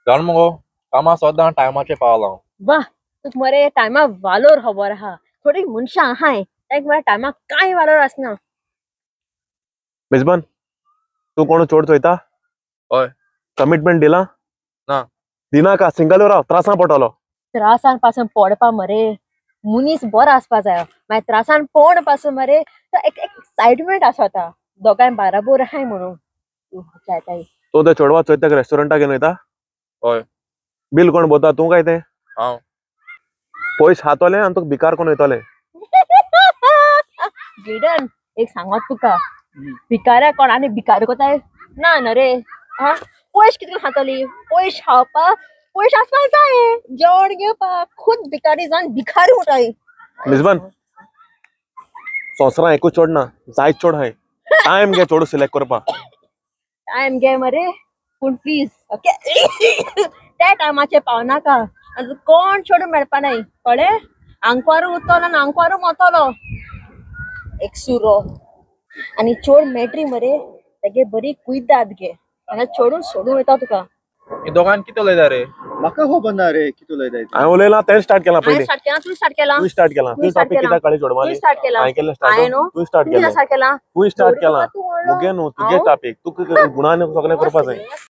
जाण मुगो कामा सदां टायमाचेर पावला. वा तुका मरे टायमा वालोर खबर आहा. थोडी मनशां आहाय तांकां मरे टायमाक कांय वालोर आसना. मेजबान तूं कोण चोड चोयता? हय. कमिटमेंट दिला? ना. दिनाका, सिंगल राव, त्रासान पडटलो. त्रासान पासून पडपा मरे मनीस बरो आसपा जायो. मागीर त्रासान पड पासून मरे तो एक एक्सायटमेंट आसता दोगांय बाराबोर आहाय म्हणून. मज्जा येता. तूं त्या चेडवा चोयता रेस्टॉरंटाक घेवन वयता? हय. बील कोण भरता, तूं काय तें? हांव. पयस खातोलें आनी तुका भिकार कोण वयतोलें. जेडन एक सांगत तुका, भिकाऱ्या कोण आनी भिकार कोताय ना न्हू रे. आं पयश कितें खातली? पयश खावपाक पयश आसपाक जाय, जेवण घेवपाक. खूद भिकारी जावन भिकारी उरताय. मेजबान संवसारां एकूच चोड ना, जायत चोड हाय. टायम घे चोडू सिलेक्ट करपाक. टायम घे मरे पूण प्लीज ओके त्या टायमाचेर पावनाका. आनी कोण चेडूं मेळपा नाय, कळ्ळें? आंकवारू उरतलो आनी आंकवारू मोतलो एक सुरो. आनी चोड मेळटली मरे तेगे बरी कुयदाद घे, आनी चेडून सोडून वयता तुका. ही दोगांय कितें उलयता रे? म्हाका खबर ना रे कितें उलयता ते. हांवें उलयलां, तें स्टार्ट केलां हांवें पयलीं. स्टार्ट केलां, तूं स्टार्ट केलां. तूं स्टार्ट केलां. तूं तूं स्टार्ट टॉपीक केलां. कित्याक काडली तूं चोडवाली? स्टार्ट केलां. हांवें केलें हांवें स्टार्ट? न्हू? तूं स्टार्ट तूं केलें. स्टार्ट केलां. तूं स्टार्ट केलां. तूं व्हडलो. मुगे न्हू, तुगे हांव? टॉपीक. तुका गुणान सगळें करपा जाय.